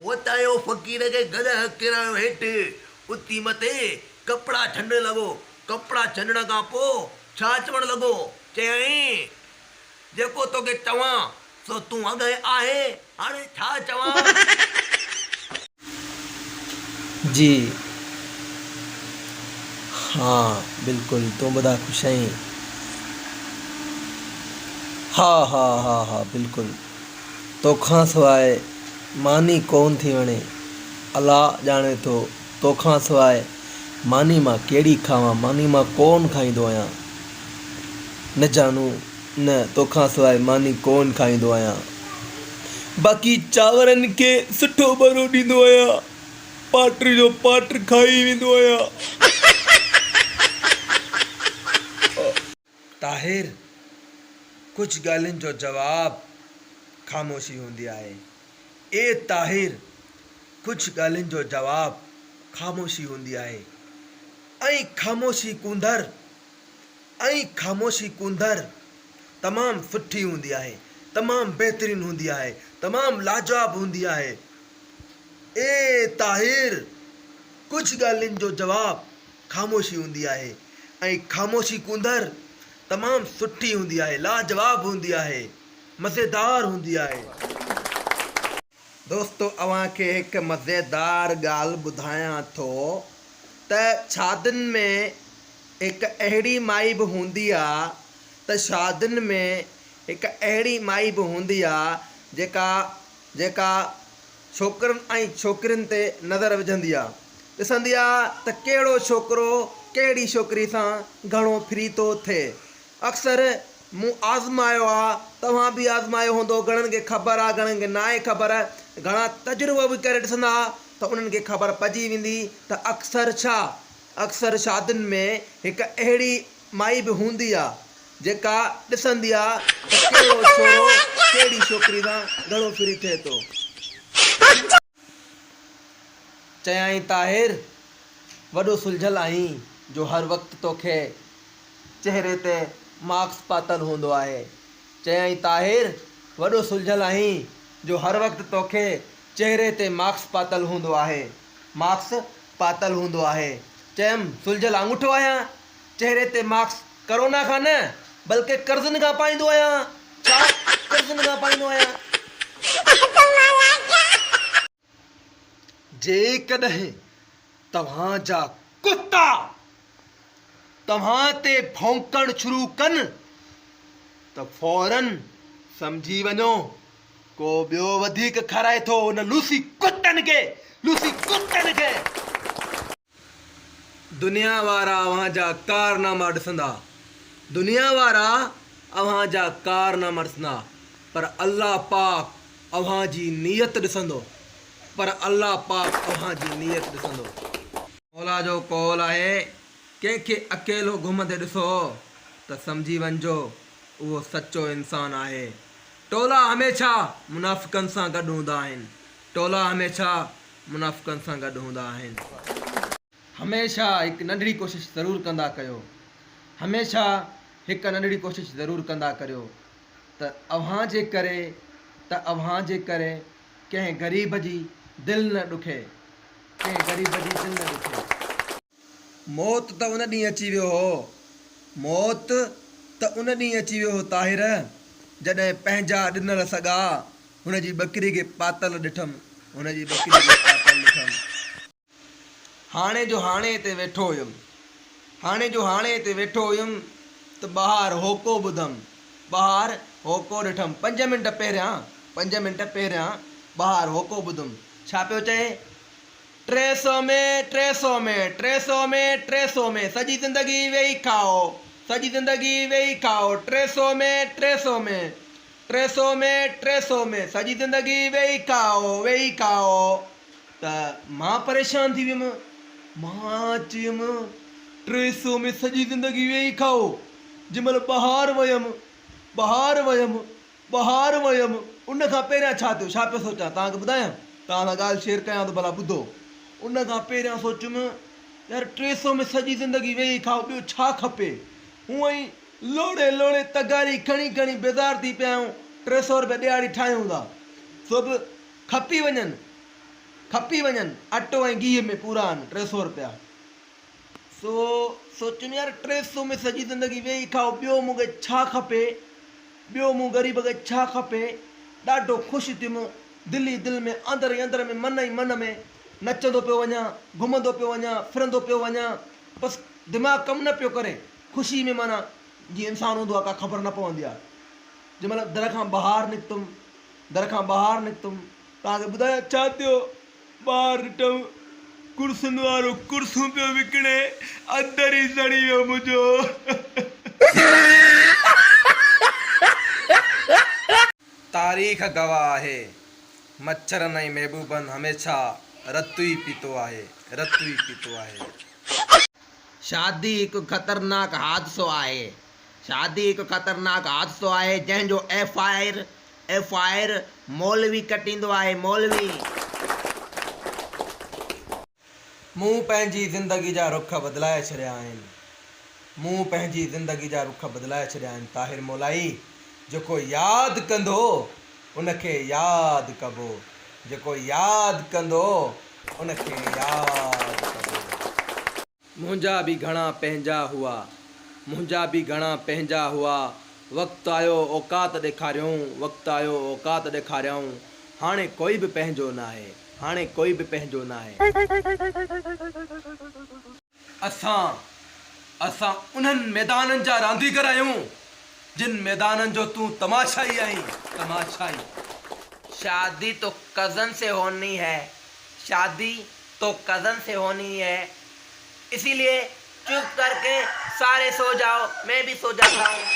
وتايو فقير کي گڏهه ڪيرايو هيٺ، اٿي مٿي ڪپڙا ڇنڊڻ لڳو. ڪپڙا ڇنڊڻ کان پوء ڇا چوڻ لڳو؟ چيائين، جيڪو توکي چوان، سو تون اڳئين آهي، هاڻي ڇا چوان؟ جي ها بلڪل تون ٻڌاء خوش آهين؟ ها ها ها ها بلڪل توکان سواء ماني ڪون ٿي وڻي الله ڄاڻي ٿو توکان سواء ماني مان ڪهڙي کاوان ماني مان ڪون کائيندو آهيان نه جانو نه توکان سواء ماني ڪون کائيندو آهيان باقي چانورن کي سٺو ٻرو ڏيندو آهيان پاٽ جو پاٽ کائي ويندو آهيان. طاهر، ڪجهه ڳالهين جو جواب خاموشي هوندي آهي. اي طاهر، ڪجهه ڳالهين جو جواب خاموشي هوندي آهي ۽ خاموشي ڪونڌر ۽ خاموشي ڪونڌر تمام سٺي هوندي آهي، تمام بهترين هوندي آهي، تمام لاجواب هوندي آهي. اي طاهر! ڪجهه ڳالهين جو جواب خاموشي هوندي آهي ۽ خاموشي ڪونڌر تمام سٺي هوندي آهي، لاجواب هوندي آهي، مزيدار هوندي آهي. دوستو اوهان کي هڪ مزيدار ڳالهه ٻڌايان ٿو ته شادين ۾ هڪ اهڙي مائي به هوندي آ ته شادين ۾ هڪ اهڙي مائي به هوندي آ جيڪا جيڪا ڇوڪرن ۽ ڇوڪرين تي نظر وجهندي آ. ڏسندي آ ته ڪهڙو ڇوڪرو ڪهڙي ڇوڪري سان گهڻو ڦري ٿو ٿئي. اڪثر مون آزمايو آ، توهان به آزمايو هوندو، گهڻن کي خبر آ، گهڻن کي ناهي خبر، گهڻا تجربو به ڪري ڏسندا ته انهن کي خبر پئجي ويندي ته اڪثر ڇا اڪثر شادين ۾ هڪ اهڙي مائي به هوندي آ جيڪا ڏسندي آ ته ڪهڙو ڇورو ڪهڙي ڇوڪري سان گهڻو فري ٿئي ٿو. چيائين طاهر وڏو سلجهيل آهين جو هر وقت توکي چهري تي ماسڪ پاتل هوندو آهي. چيائين طاهر وڏو سلجهيل آهين جو هر وقت توکي چهري تي ماسڪ پاتل هوندو آهي. ماسڪ پاتل هوندو آهي. چيم سلجهيل آڱوٺو آهيان. چهري تي ماسڪ ڪرونا کان نه بلڪه قرضن کان پائيندو آهيان. ڇا قرضن کان پائيندو آهيان. جيڪڏهن توهان جا ڪتا توهان تي ڀونڪڻ شروع ڪن ته فورن سمجهي وڃو ڪو ٻيو وڌيڪ کارائي ٿو ان لوسي ڪتن کي لوسي ڪتن کي. دنيا وارا اوهان جا ڪارناما ڏسندا دنيا وارا اوهان جا ڪارناما ڏسندا پر الله پاڪ اوهان جي نيت ڏسندو پر الله پاڪ اوهان جي نيت ڏسندو. مولا جو قول آهي ڪنهن کي اڪيلو گهمندي ڏسو ته سمجهي وڃجو اهو سچو انسان آهي. ٽولا هميشه منافقن سان گڏ هوندا آهن. ٽولا هميشه منافقن سان گڏ هوندا آهن. هميشه هڪ ننڍڙي ڪوشش ضرور ڪندا ڪيو. هميشه هڪ ننڍڙي ڪوشش ضرور ڪندا ڪريو ته اوهان جي ڪري ته اوهان جي ڪري ڪنهن غريب جي دل نه ڏکي. ڪنهن غريب جي دل نه ڏکي. موت ته ان ڏينهن اچي ويو هو، موت ته ان ڏينهن اچي ويو هو طاهر، جڏهن پنهنجا ڏنل سڳا هن جي ٻڪري کي پاتل ڏٺم، هن جي ٻڪري کي پاتل ڏٺم. هاڻي جو هاڻي هتي ويٺو هيم، هاڻي جو هاڻي هتي ويٺو هيم ته ٻاهر هوڪو ٻڌم، ٻاهر هوڪو ڏٺم، پنج منٽ پهريان، پنج منٽ پهريان ٻاهر هوڪو ٻڌم، ڇا پيو چئي؟ 300 ۾، 300 ۾، 300 ۾، 300 ۾، سڄي زندگي ويهي کائو، سڄي زندگي ويهي کائو، 300 ۾، 300 ۾، 300 ۾، 300 ۾، سڄي زندگي ويهي کائو، ويهي کائو. ته مان پريشان ٿي ويم، مان چيم، 300 ۾ سڄي زندگي ويهي کائو، جنهن مهل ٻاهر ويم، ٻاهر ويم، ٻاهر ويم، ان کان پهريان ڇا ٿيو، ڇا پيو سوچان، توهان کي ٻڌايان؟ توهان سان ڳالهه شيئر ڪيان ٿو ڀلا ٻڌو. ان کان پهريان سوچيم، يار 300 ۾ سڄي زندگي ويهي کائو ٻيو ڇا کپي؟ هونئن ئي لوڙهي لوڙهي تغاري کڻي کڻي بيزار ٿي پيا آهيون، 300 روپيا ڏهاڙي ٺاهيون ٿا، سو به کپي وڃن. کپي وڃن، اٽو ۽ گيهه ۾ پورا آهن 300 رپيا. سو سوچيم يار 300 ۾ سڄي زندگي ويهي کائو ٻيو مون کي ڇا کپي، ٻيو مون غريب کي ڇا کپي. ڏاڍو خوش ٿيم، دل ئي دل ۾ اندر ئي اندر ۾ من ئي من ۾ نچندو پيو وڃان، گهمندو پيو وڃان، ڦرندو پيو وڃان، بس دماغ ڪم نه پيو ڪري، خوشي ۾ معنيٰ جيئن انسان هوندو آهي ڪا خبر نه پوندي آهي. جنهن مهل در کان ٻاهر نڪتم، در کان ٻاهر نڪتم، توهان کي ٻڌايان ڇا ٿيو، ٻاهر ڏٺم ڪرسين وارو ڪرسيون پيو وڪڻي، اندر ئي سڙي ويو منهنجو. تاريخ گواهه آهي، مڇرن ۽ محبوبن هميشه رت ئي پيتو آهي، رت ئي پيتو آهي. شادي هڪ خطرناڪ حادثو آهي. شادي هڪ خطرناڪ حادثو آهي جنهن جو F I F I R مولوي ڪٽيندو آهي مولوي. مون پنهنجي زندگي جا رخ بدلائي ڇڏيا آهن مون پنهنجي زندگي جا رخ بدلائي ڇڏيا آهن طاهر مولائي جيڪو ياد ڪندو ان کي ياد ڪبو جيڪو ياد ڪندو ان کي ياد ڪبو. منهنجا به گهڻا پنهنجا هئا. منهنجا به گهڻا پنهنجا هئا. وقت آيو اوقات ڏيکاريائون وقت آيو اوقات ڏيکاريائون. هاڻي ڪوئي به پنهنجو ناهي هاڻي ڪوئي به پنهنجو ناهي. اسان اسان انهن ميدانن جا رانديگر آهيون جن ميدانن جو تون تماشائي آهين تماشائي. شادي تو ڪزن سي هوني هي شادي تو ڪزن سي هوني هي اسي ليي چپ ڪر ڪي ساري سو جائو مين بي سو جاتا هون.